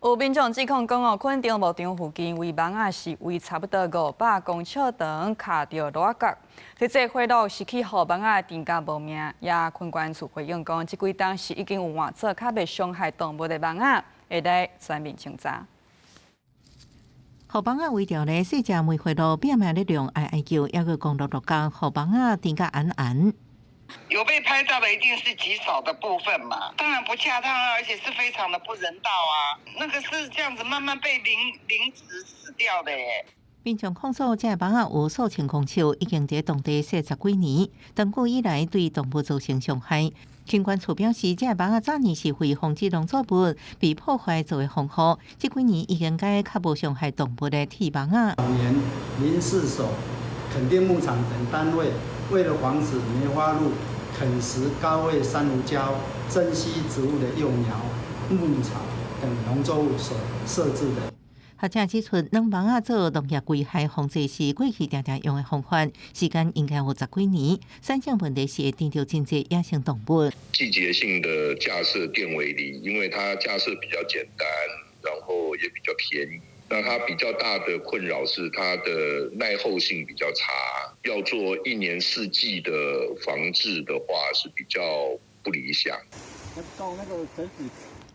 有民眾指控講哦，墾丁牧場附近圍網仔是圍差不多500公尺長，卡著躼仔角。這個火爐是去予網仔電甲無命，也墾管處回應講，這幾冬是已經有換做較袂傷害動物的網仔，會來全面清查。予網仔圍著咧，細隻梅花鹿拼命咧量哀哀叫，抑閣講落落工，予網仔電甲絚絚。有被拍到的一定是極少的部分嘛，當然不恰當，而且是非常的不人道啊！那個是這樣子慢慢被凌凌遲死掉的耶。民眾控訴，這個網仔有數千公尺，已經佇當地設十幾年，長久以來對動物造成傷害。墾管處表示，這個網仔早年是為防止農作物被破壞做的防護，這幾年已經改較無傷害動物的鐵網仔。早年林試所、墾丁牧場等單位，為了防止梅花鹿啃食高位珊瑚礁、珍稀植物的幼苗、牧草等農作物所設置的。學者指出，軟網仔做農業危害防治是過去常常用的方法，時間應該有十幾年。產生問題是會電著真濟野生動物。季節性的架設電圍籬，因為它架設比較簡單，然後也比較便宜。那它比較大的困擾是它的耐候性比較差，要做一年四季的防治的話是比較不理想。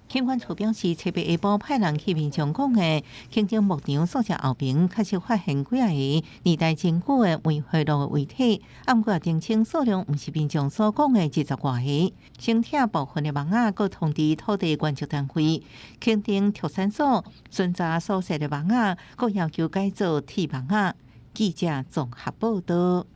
墾管處表示，七八下晡派人去民眾講的，墾丁牧場宿舍後邊確實發現幾仔个年代真久的梅花鹿的遺體，毋過澄清數量毋是民眾所講的20外個。先拆部分的網仔，閣通知土地原則單位、墾丁畜產所巡查所設的網仔，閣要求改做鐵網仔。記者綜合報道。